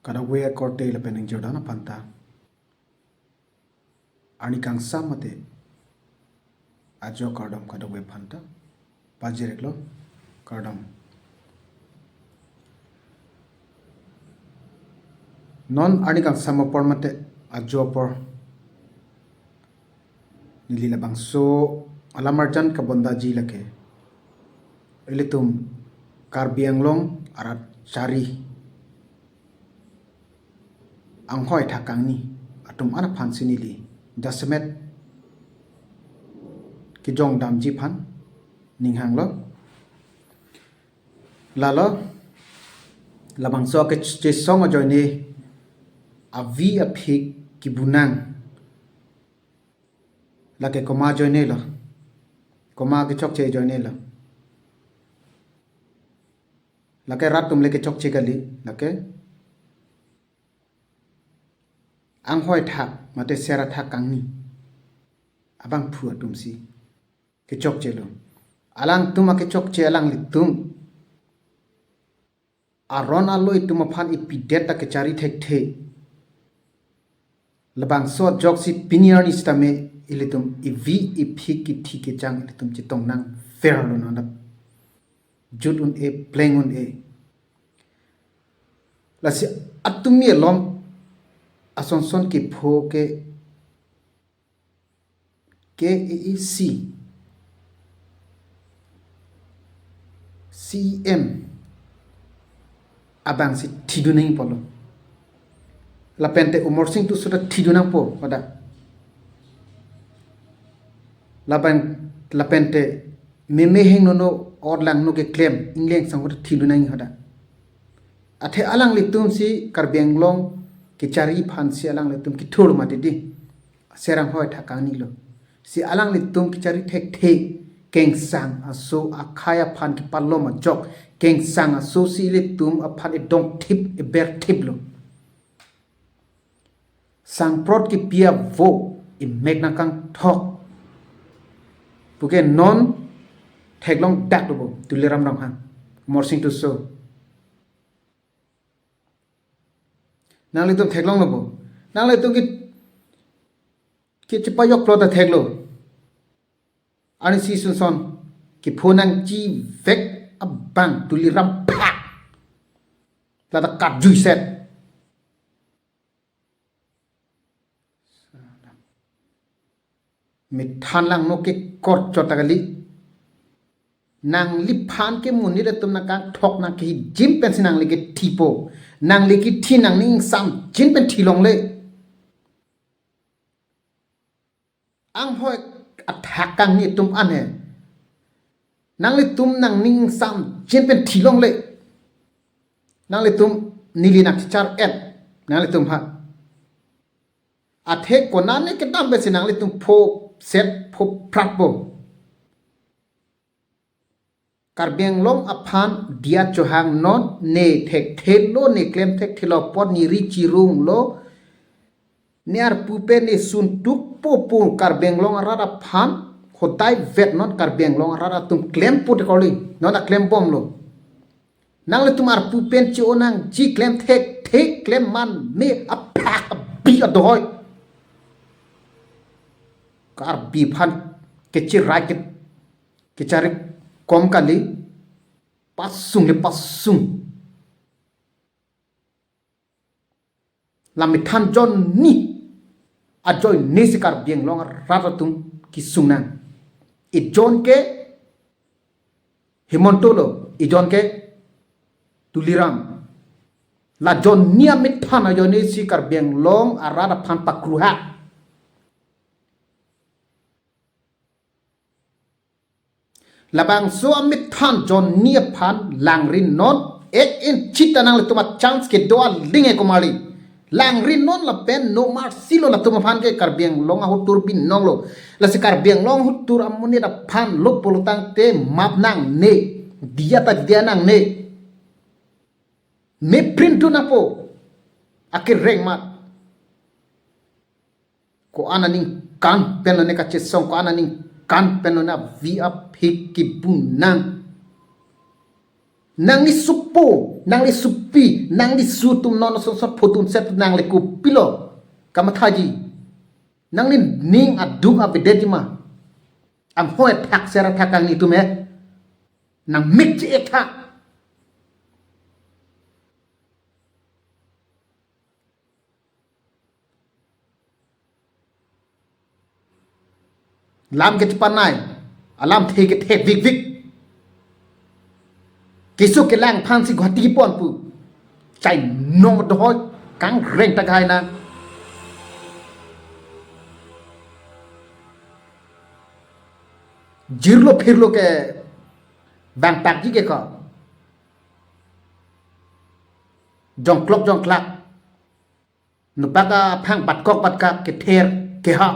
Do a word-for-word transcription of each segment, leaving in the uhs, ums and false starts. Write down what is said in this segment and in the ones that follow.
Kadokave akorte lapen ingjirdan aphanta, arni kangsam mate ajo kardom kadokave aphanta. Pajir-iklo, kardom. Non arni kangsam apor mate ajo apor neli labangso alamarjan kabondaji lake ilitum Karbi Anglong arat chari anghoi thak kangni atum an aphansi neli jasemet kejongdamji aphan ning hanglo. Lalo labangso kechesong ajoine avi aphik kebunang lake komat ajoinelo, komat kechokche ajoinelo. Lake rat atum le kechokche kali, lake anghoi thak mate sera thak kangni abangphu atumsi kechokchelo. Alangtum akechokche alanglitum aron aloi atum aphan ipidet ta kechari thekthe. Labangso ajoksi pini arni sitame ilitum ivi iphik kithi kejang ilitum chetong nangverlo, non adap jut un-e, pleng un-e. Lasi atumi alom asonson kepho ke K A A C, C E M abangsi thidun nangpo lo. Lapente Amarsing Tisso ta thidun nangpo hadak. Lapen, lapente meme hingnono orlangno keklem ingleng sangho ta thidun nang hadak. Athe alanglitumsi Karbi Anglong kechari aphansi alanglitum kethur mati di. Sera anghoi thak kangnilo. Si alanglitum kechari thekthe, kengsang aso akhei aphan kepalom ajok, kengsang asosi ilitum aphan edongthip eberthiplo. Sangprot kepi avo imek nangkangthok puke non theklongdaklo bo Tuliram Ronghang, Amarsing Tisso. Nanglitum theklonglo bo. Nanglitum ke, kechepajoklo ta theklo. Arnisi sonson kepho nangchivek abang Tuliram phak lata katjuiset. Methan langno kekor chot ta kali. Nangliphan ke monit atum nangkangthok nangkehijim pensi nangli kethipo. Nangli kethi nangning ingsamjin pen thilongle. Anghoi athak kangni atum an he. Nanglitum nangning ingsamjin pen thilongle. Nanglitum neli nangchechar-et. Nanglitum ha. Athe konane kedam pensi nanglitum pho set pho prat bo. Karbi Anglong aphan diya chohang non, ne thekthelo, ne klem thekthelo apot ne ri chirunglo, ne arpu pen ne sun tukpo pu Karbi Anglong arat aphan hodai vet non, Karbi Anglong arat atum klempo tekorli, non aklembomlo. Nanglitum arpu pen chi-o nangji, klem thekthe, klem man me aphak abi adohoi. Karbi aphan kechirai ke, kechari kom kali, pasung le pasung. La methan jonni ajoinesi Karbi Anglong arat atum kesung nang. Ejon ke Himanta lo, ejon ke Tuliram. La jonni amethan ajoinesi Karbi Anglong arat aphan pakruha. Labangso amethan jonni aphan langri non, ek inchi ta nanglitum achance kedo aling e komarli. Langri non lapen no mercy lo latum aphan ke, Karbi Anglong ahotur binong lo. Lasi Karbi Anglong ahotur amonit aphan lo pulo tangte map nangne. Diya ta diya nangne. Meprintu nangpo. Akereng mat. Ko-an aningkan pen lone kachesong, ko-an aningkan pen lone avi aphik kebunang. Nangli supo, Nangli supi, nangli su atum non son son photo set nangli kopilo kamathaji. Nangli ning aduk avedetji ma. Anghoi thak sera thak kangni atum he. Nangmik che-ek tha. Lam kechepanai, alamthe kethek vikvik. Keso kelang aphansi Guwahati kepon pu. Chainong dohoi, kangreng ta kahainang. Jirlo phirlo ke bang takji ke ko. Jongklok jongklak. Nopak aphang batkok batkak kether keha.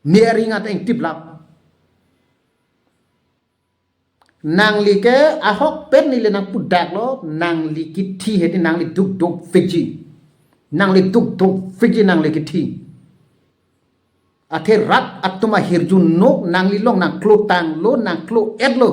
Ne aring at engtip lap. Nangli ke ahok pen neli nangpudaklo, nangli kithi hedi nangli dukduk fiji. Nangli dukduk fiji nangli kithi. Athe rat atum ahirjuno, nangli along nangklo tanglo, nangklo-etlo.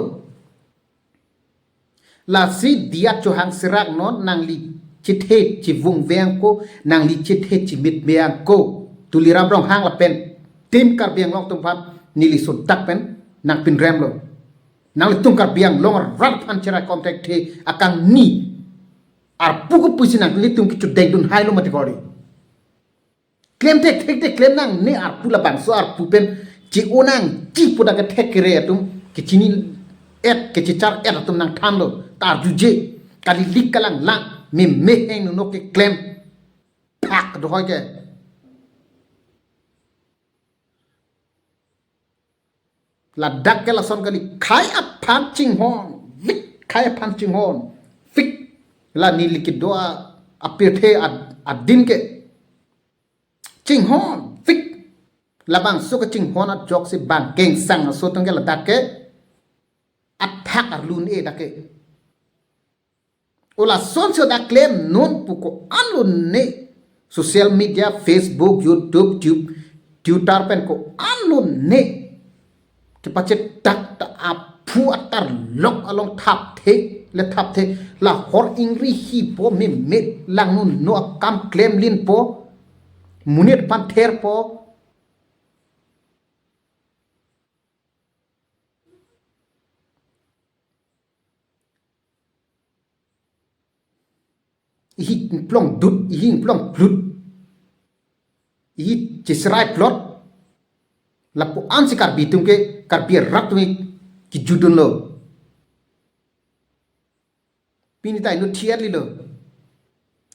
Lasi diya chohang serak non nangli chethe chevung veng ko, nangli chethe chemit veng ko. Tuliram Ronghang lapen Team Karbi Anglong atum aphan neli suntak pen nangpinremlo. Nanglitum Karbi Anglong arat aphan cherai contact the akangni arpu ko pusi nanglitum kechudengdun hailo mati kori. Klem thekthek te klem nangne arpu, labangso arpu pen che-o nangji pu dak kethek kere atum, kechini-et kechechar-et atum nangthanlo, ta arjuje, kalilik kalanglang, meme heng nono keklem phak dohoi ke. Ladak ke lason kali, khei aphan chinghon vik, khei aphan chinghon vik. La neli kedo a, apirthe ad-, adim ke chinghon vik. Labangso kechinghon ajoksi bang kengsang aso atum ke ladak ke athak arlun e dak ke. O lasonsi dak klem non pu ko-an lone social media, Facebook, YouTube, Tu-, Twitter pen ko-an lone kepachetak ta aphu atarlok along thapthe le thapthe, la hor ingri hipo, meme langno no akam klemlinpo, monit aphan therpo. Ihi plong dut, ihi plong plut, ihi chesrai plot. Lapu-ansi Karbi atum ke, Karbi arat atum ke kijudunlo. Pini ta inut thiat lilo.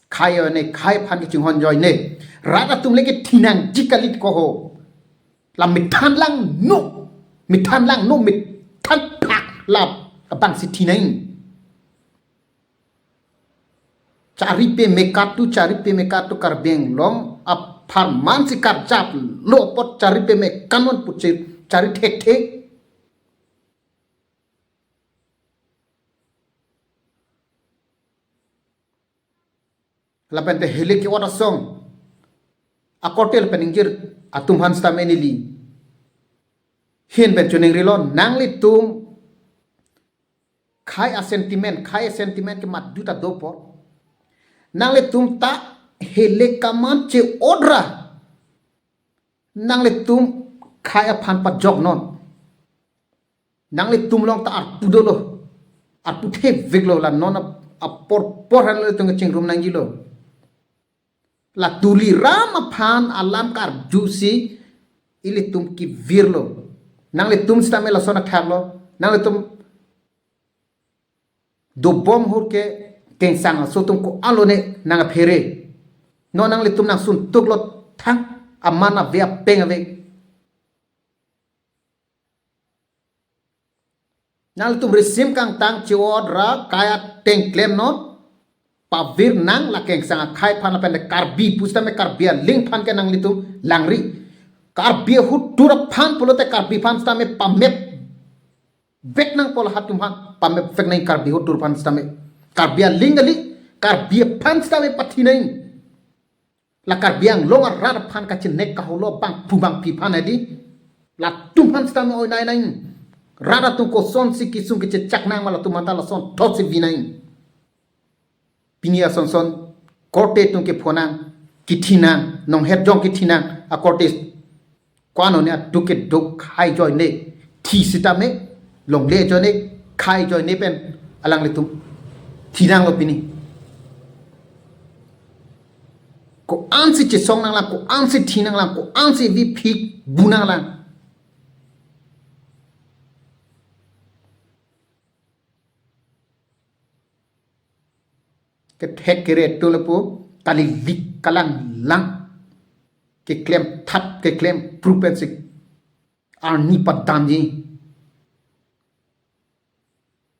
Khei o ne, khei aphan kechinghon joi ne. Rat atum le kethinangji kali ko ho. La methan langno, methan langno, methan phak la abangsi thinang. Chari peme katu, chari peme katu Karbi Anglong apharmansi karjaplo apot chari peme kanun puchir, chari thekthe. Lapen te heli ke-ot asong akorte lapen ingjir atum aphan sitame neli ahin pen choningrilo, nanglitum khei a-sentiment, khei a-sentiment ke matdu ta dopo. Nanglitum ta heli kaman che-odra nanglitum khei aphan pajok non. Nanglitum along ta arpu dolo, arpu theviklo, la non ap-, apor por han ilitum kechingrum nangjilo. La Tuliram aphan alam karjusi ilitum kevirlo. Nanglitum sitame lason athaklo. Nanglitum dobom hur ke kengsang aso atum ko-an lone nangphere. Non nanglitum nangsuntuklo thang, aman ave apeng ave. Nanglitum risim kangtang che-odra khei ateng klem non, pavir nang la kengsang akhei aphan lapen le Karbi pusitame Karbi aling aphan ke nanglitum langri. Karbi ahut tur aphan pulote Karbi aphan sitame pamep vek nangpo, la atum aphan pamep vek nang Karbi ahut tur aphan sitame. Karbi aling kali, Karbi aphan sitame pathi nang. La Karbi Anglong arat aphan kachenek kaholo bangphu bangphi aphan hedi. Latum aphan sitame oi nai nang. Rat atum kosonsi kesung kechechak nang ma latum aphan ta lasonthotsi vi nang. Pini asonson korte atum ke phonang, kethinang, nonghet jong kethinang, akorte ko-an one aduk keduk khai ajoine, thi sitame, longle ajoine, khai ajoine pen alanglitum thinanglo pini. Ko-ansi chesong nanglang, ko-ansi thi nanglang, ko-ansi viphik bu nanglang. Kethek kere atum lapu kalilik kalanglang, keklem thap keklem prup pensi arni padamji.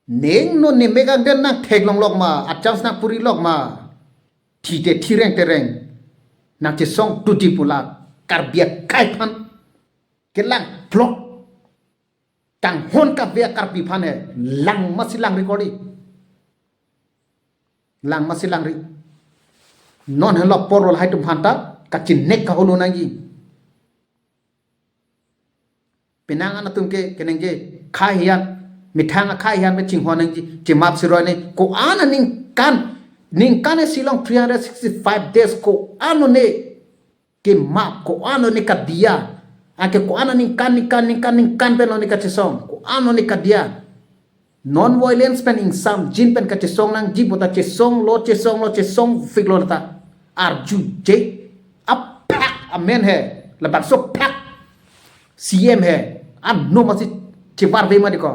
Neng non ne megang den nangtheklonglok ma, achans nangpurilok ma. Thi te thi, reng te reng. Nangchesong tuti pu la Karbi akai aphan kelang plot. Kanghon kave a-Karbi aphan he, lang masi lang record i. Lang masi lang ri. Non helo apor lahai atum aphanta kachinek kaholo nangji. Penang an atum ke kenangji khei hian, methang akhei hian me chinghon nangji, chemap siroi ne, ko-an aningkan, ningkan e si long three hundred sixty-five days ko-an one kemap, ko-an one kadiya. Anke ko-an aningkan, ningkan, ningkan, ningkan pen lo ne kachesong, ko-an one kadiya. Non-violence pen ingsamjin pen kachesong nangji pu ta chesonglo, chesonglo, chesongviklo ta. Arjuje aphak amen he, labangso phak C M he, ano masi chevarve ma diko.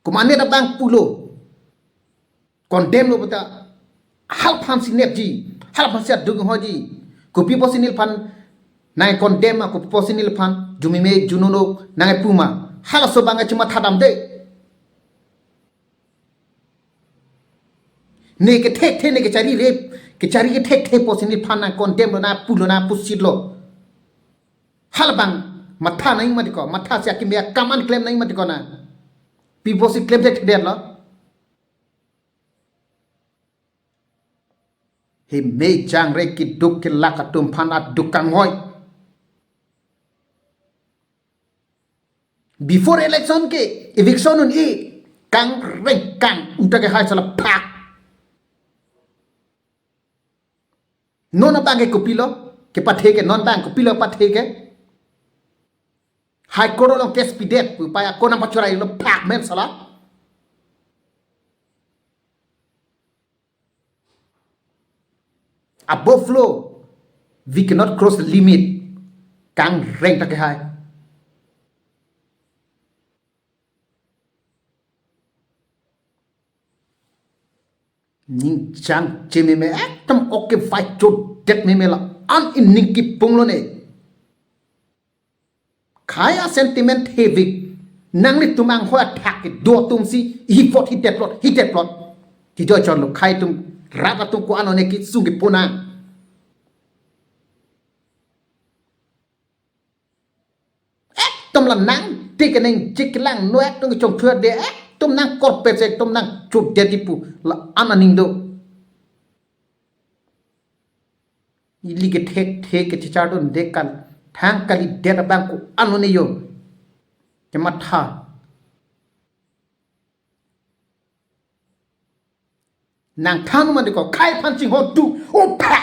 Komatne ta bang pulo. Condemn lo pu ta, hal aphansi nepji, hal aphansi aduk hoji. Kopi pusi neliphan nang condemn ma, kopi pusi neliphan jumime junono nangpu ma. Halaso abang kachimatha damde. Ne kethekthe, ne kechari rep, kechari kethekthe pusi neliphan nang condemn lo, nangpulo, nangpusit lo. Hal abang matha nangji ma diko, mathasi akimi akam an klem nangji ma diko na. Pi pusi klem thekthedet lo. Heme jangre keduk kelak atum aphan aduk kangoi. Before election ke eviction un-e, kangreng kang uta ke hai sala phak. Non abang ke kopilo kepathe ke, non abang kopilo pathe ke. High Court along case pidet pu pa ako nangpachoroi lo phak men sala. Above law, we cannot cross the limit. Kangreng ta ke hai. Ning chang chememe ekdom oke vai chodet meme la-an ining kipung lo ne. Khei a-sentiment hevik. Nanglitum anghoi athak kedo atumsi hi vote hi deplot, hi deplot. Hi joichotlo khei atum, rat atum ko-an one kisung kipunang. Ekdom la nang te kenangji kelangno ekdom kechongthuerde, ekdom nangkorpet se ekdom nangchotdetji pu la-an aning do. Ili kethekthe kechechardunde kan thang kalidet abang ko-an one yo. Kematha. Nangthan ma diko, khei aphan chinghon tu, opha.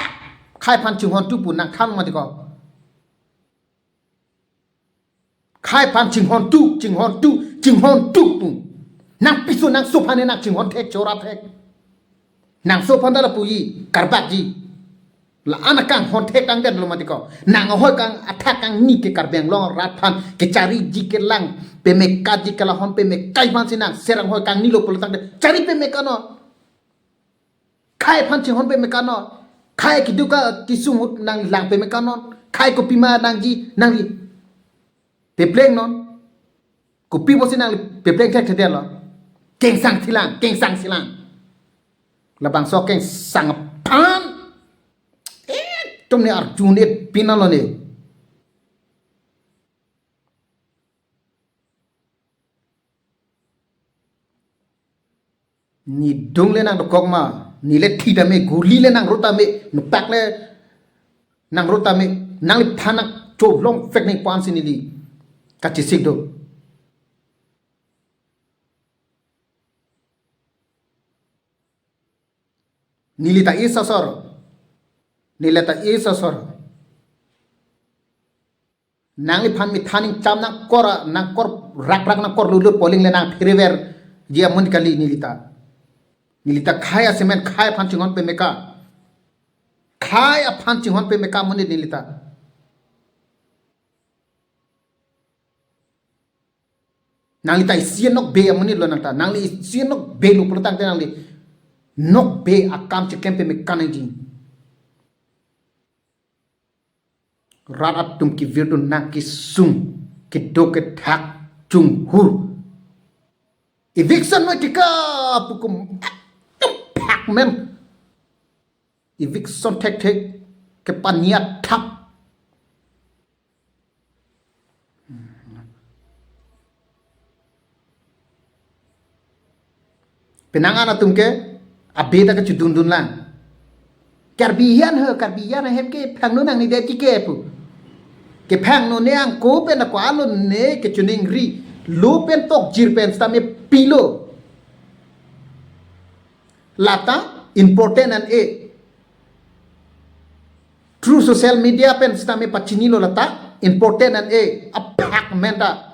Khei aphan chinghon tu pu nangthan ma diko. Khei aphan chinghon tu, chinghon tu, chinghon tu pu. Nangpiso nangso aphan ne nangchinghon thek chora thek. Nangso aphan ta lapu-i karbakji. La-an akanghon thek tangdet lo ma diko. Nang ahoi kang athak kangni ke Karbi Anglong rat aphan kechariji kelang pemekatji, kelahon pemekatji aphansi nang serang ahoi kangnilo pulo tangdet. Chari pemekatnon. Khei aphan chinghon pemekatnon. Khei keduk akesung ahut nanglang pemekatnon. Khei kopima nangji nangli peplengnon. Kopi pusi nangli pepleng thekthedetlo. Kengsang silang, kengsang silang. Labangso kengsang aphan ekdom ne arjundet pinanglo ne. Nidung le nangdokok ma, nile thi tame, guli le nangro tame, nupak le nangro tame, nangliphan nangcholongvek nangpo ansi neli kachesik do. Neli ta isi asor. Neli ta isi asor. Nangliphan methan ingcham nangkor, nangkor rakrak nangkor lulu poling le nangphereverji amonit kali neli ta. Neli ta khei asemen khei aphan chinghon peme ka. Khei aphan chinghon peme ka amonit neli ta. Nangli ta isi anokbe amonit lo nang ta. Nangli isi anokbe lo pulotangte nangli nokbe akam chiklem peme ka nangji. Rat atum kevirtu nangkesung kedo kethak chunghur. Eviction noi tika pukum atum phak men. Eviction thekthek kepania thap. Penang an atum ke abe ta kechudundun lang. Karbi hian he, Karbi hian ahem ke phangno nangne det ke pu. Kephangno ne angko pen ako alo ne kechoningri lo pen tokjir pen sitame pilo. Lata important an-e. Through social media pen sitame pachinilo lata important an-e. Aphak men ta.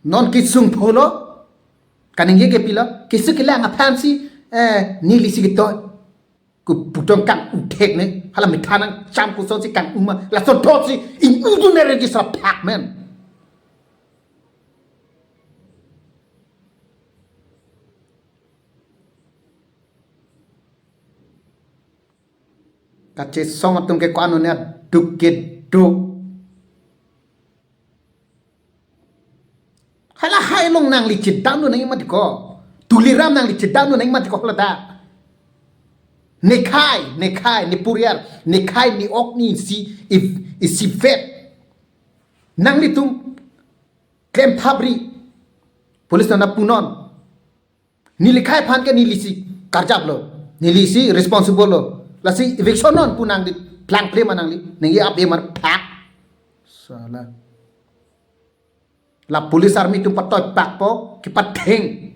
Non kesung pholo, kaningje ke pilo, keso kelang aphansi, eh, neli si ketoi. Ku putong kang uthek ne, hala methan nangcham kosonsi kang uma, lason thotsi, in udu ne regis aphak men. Kachesong atum ke ko-an ne aduk keduk. Hala hai along nangli chedamlo nangji mati ko. Tuliram nangli chedamlo nangji mati ko hala ta. Ne khei, ne khei, ne puriar, ne khei, ne ok, ne isi, if, isivet. Nanglitum klem phapri. Police nana punon. Neli khei aphan ke neli si karjap lo. Neli si responsible lo. Lasi eviction non pu nangli plangple ma nangli. Nangli ap emar phak. Sala. La police army atum patoi pakpo, kepatheng,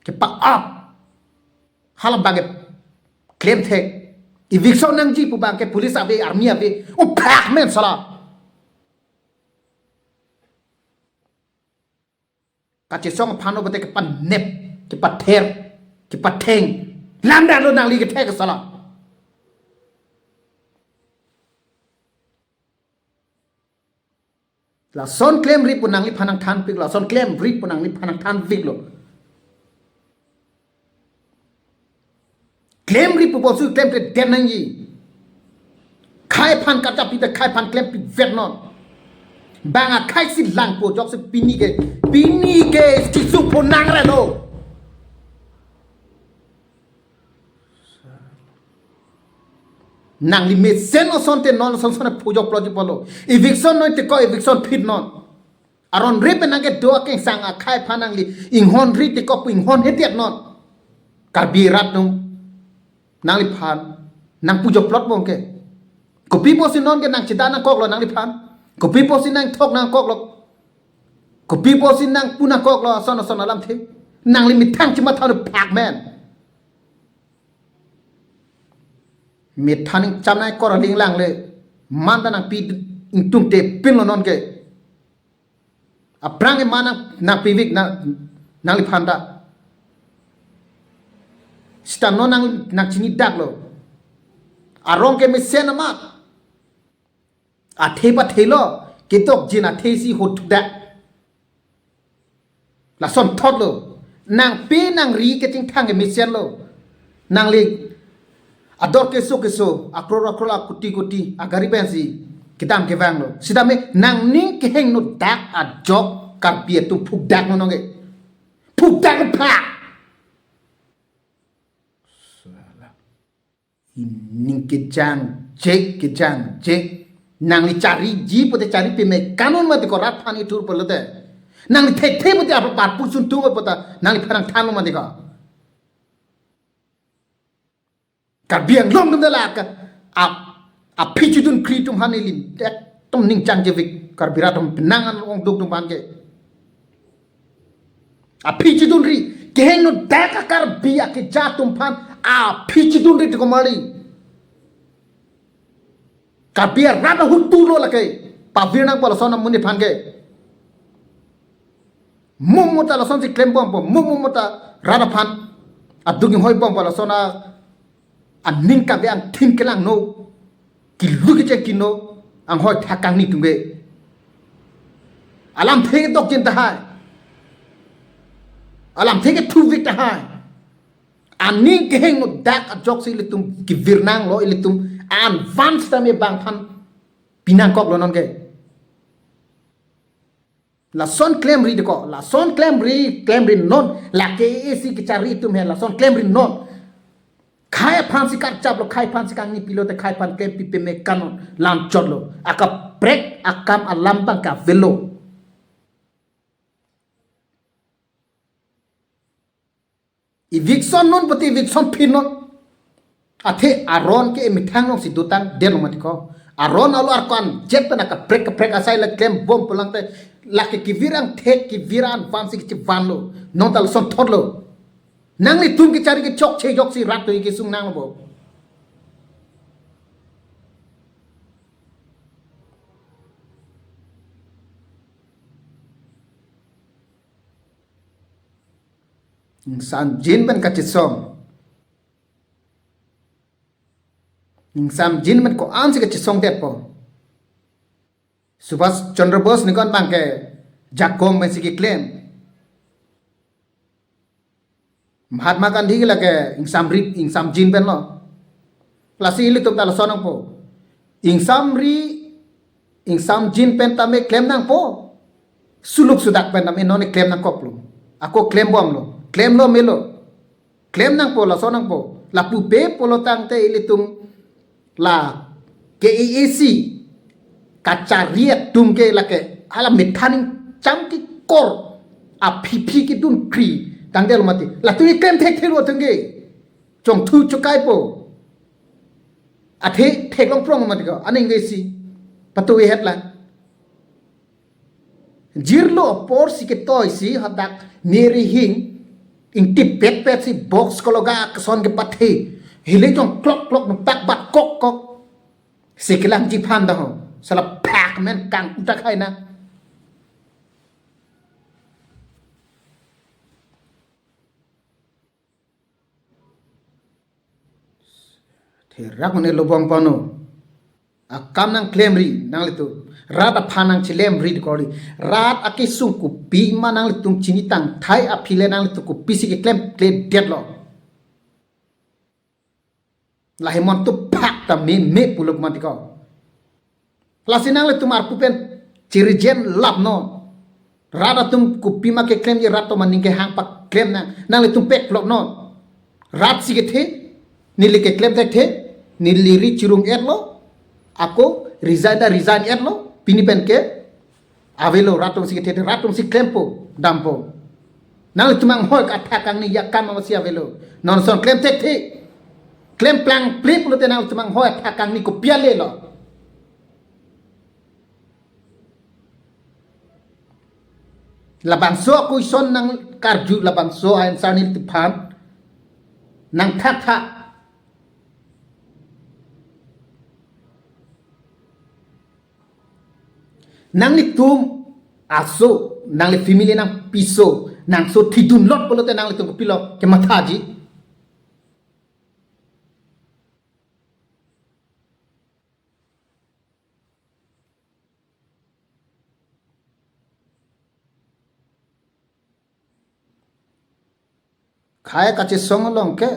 kepa-ap. Hala abang ke klem thek. Eviction nangji pu abang ke police ave, army ave. O phak men sala. Kachesong aphan o bate kepanep, kepather, kepatheng. Lamda lo nangli kethek sala. Lason klemri pu nangliphan nangthanpik, lason klemri pu nangliphan nangthanpik lo. Klemri pu bangso klemkledet nangji. Khei aphan kachap pita khei aphan klempivet non. Bang akhei si langpo ajoksi pini ke, pini ke chisungpo nangrelo. Nangli mesen asonte non ason son phujok ploji polo. Eviction noi teko eviction phit non. Aron re pen nangkedo akengsang akhei aphan nangli inghonri teko pu inghonhedet non. Karbi rat nung nangliphan nangpujok plot bong ke. Kopi pusi non ke nangcheda nangkoklo nangliphan. Kopi pusi nangthok nangkoklo. Kopi pusi nangpu nangkoklo ason ason alamthe. Nangli methang chimatha phak men. Methan ingcham nangkor aling lang le. Manta nangpi ingtungte pinlo non ke. Aphrang ke ma nang, nangpivik na, nangliphan ta. Sita non nang, nangchinidak lo. Arong ke mesen amat. Athe pathelo, ketok jin athe si hot dak. Lason thot lo. Nangpi nangri kechingthang ke mesen lo. Nangli ador keso keso, akror akror, akuti kuti, agari pensi kedam kevang lo. Sitame nangning kehingno dak ajok Karbi atum phukdak non ke. Phukdak phak. Ning kejang jek, kejang jek. Nangli chariji pute chari peme ka non mati ko rat aphan ithur pulote. Nangli thekthe pute apa parpur suntung pute nangliphan nangthan mati ko. Karbi Anglong atum ta la ke ap Aphi chedun kri atum aphan ili ekdom ning changjevek, Karbi rat atum penang an ongduk atum aphan ke. Aphi chedunri, kehingno dak a-Karbi akeja atum aphan aphi chedunri tiko mari. Karbi arat ahut tu lo lake. Pavir nangpo lason amonit aphan ke. Mo mo ta lasonsi klembompo, mo mo ta rat aphan aduk inghoi bompo, lason a aning kave angthin kelangno, kilu kecheng kino, anghoi thak kangni atum ke. Alamthe dokjin tahai. Alamthe kethuvek tahai. Aning kehingno dak ajoksi ilitum kevir nanglo, ilitum an van sitame bang aphan pinangkoklo non ke. Lason klemri deko, lason klemri, klemri non, lake isi kechari atum he, lason klemri non. Khei aphansi karchaplo, khei aphansi kangni pilote, khei aphan klempi peme kanon, lam chotlo. Akaprek akam alam abang ke avelo. Eviction non pute eviction phin non. Athe aron ke emethang alongsi dotang detlo mati ko. Aron alo arko an jet pen akaprek kaprek asai le klembom pulang te, lake kevir angthek kevir an vansi kechevanlo. Non ta lason thotlo. Nanglitum kechari kechokche ajoksi rat atum kesung nanglo bo. Ingsamjin pen kachesong. Ingsamjin pen ko-ansi kachesong detpo. Subhas Chandra Bose nikon abang ke jakong pensi keklem. Mahatma Gandhi ke lake ingsamri, ingsamjin penlo. Lasi ilitum ta lason nangpo. Ingsamri, ingsamjin pen tame klem nangpo. Suluk sudak pen tame non klem nangkoklo. Ako klembomlo. Klemlo melo. Klem nangpo, lason nangpo. Lapu pe pulo tangte ilitum la K A A C kachari atum ke lake hala methaning cham kekor aphi phi kedun kri tangdetlo mati. Latum ke klem thekthelo atum ke. Chongthu chokaipo. Athe theklong prong mati ko. Aning vesi. Patu vehet la. Jirlo aporsi ketoisi hadak neri hing ingtip petpet si box kologa akeson kepathe. Hile jong klok klok nangtak bat kok kok. Si kelangji aphan daho. Sala phak men kang utak hai na. Therak mane lobong pano. Akam nangklemri nanglitum. Rat aphan nangchelemri dikori. Rat akesung kopima nanglitum chinitang thai aphi le nanglitum kopisi keklem kledetlo. Lahei mon tu phak ta me me puluk mati ko. Lasi nanglitum arpu pen chirijen lap non. Rat atum kopima keklemji, rat atum aning kehang paklem nang. Nanglitum peklok non. Rat si kethe, neli keklem thekthe, neli ri chirung etlo, ako resign ta resign etlo, pini pen ke avelo, rat atum si kethe, rat atum si klempo, dampo. Nanglitum anghoi athak kangni akam amatsi avelo. Non son klem thekthe. Klem plangple pulote nanglitum anghoi athak kangni kopi alelo. Labangso ako ison nangkarju, labangso a-answer nelitum aphan nangthakthak. Nanglitum aso, nangli family nangpiso, nangso thidun lot pulote nanglitum kopilo kemathaji. Khei kachesong along ke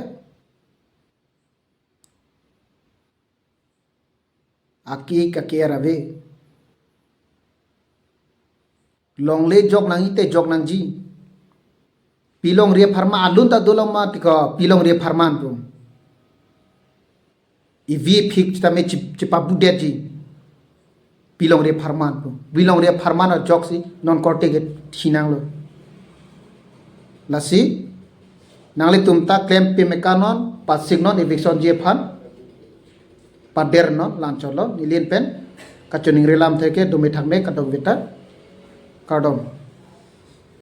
aki kaki arave. Longle jok nangji te jok nangji. Pilongri apharman alun ta dolo mati ko, pilongri apharman pu. Ivi phik sitame chip-, chipabudetji. Pilongri apharman pu. Pilongri apharman ajoksi non korte ke thinanglo. Lasi nanglitum ta klem peme kanon, pasik non evictionji aphan. pader non, la-anchot lo, neli pen kachiningri lamthe ke dome thakme kadokave ta. Kardom.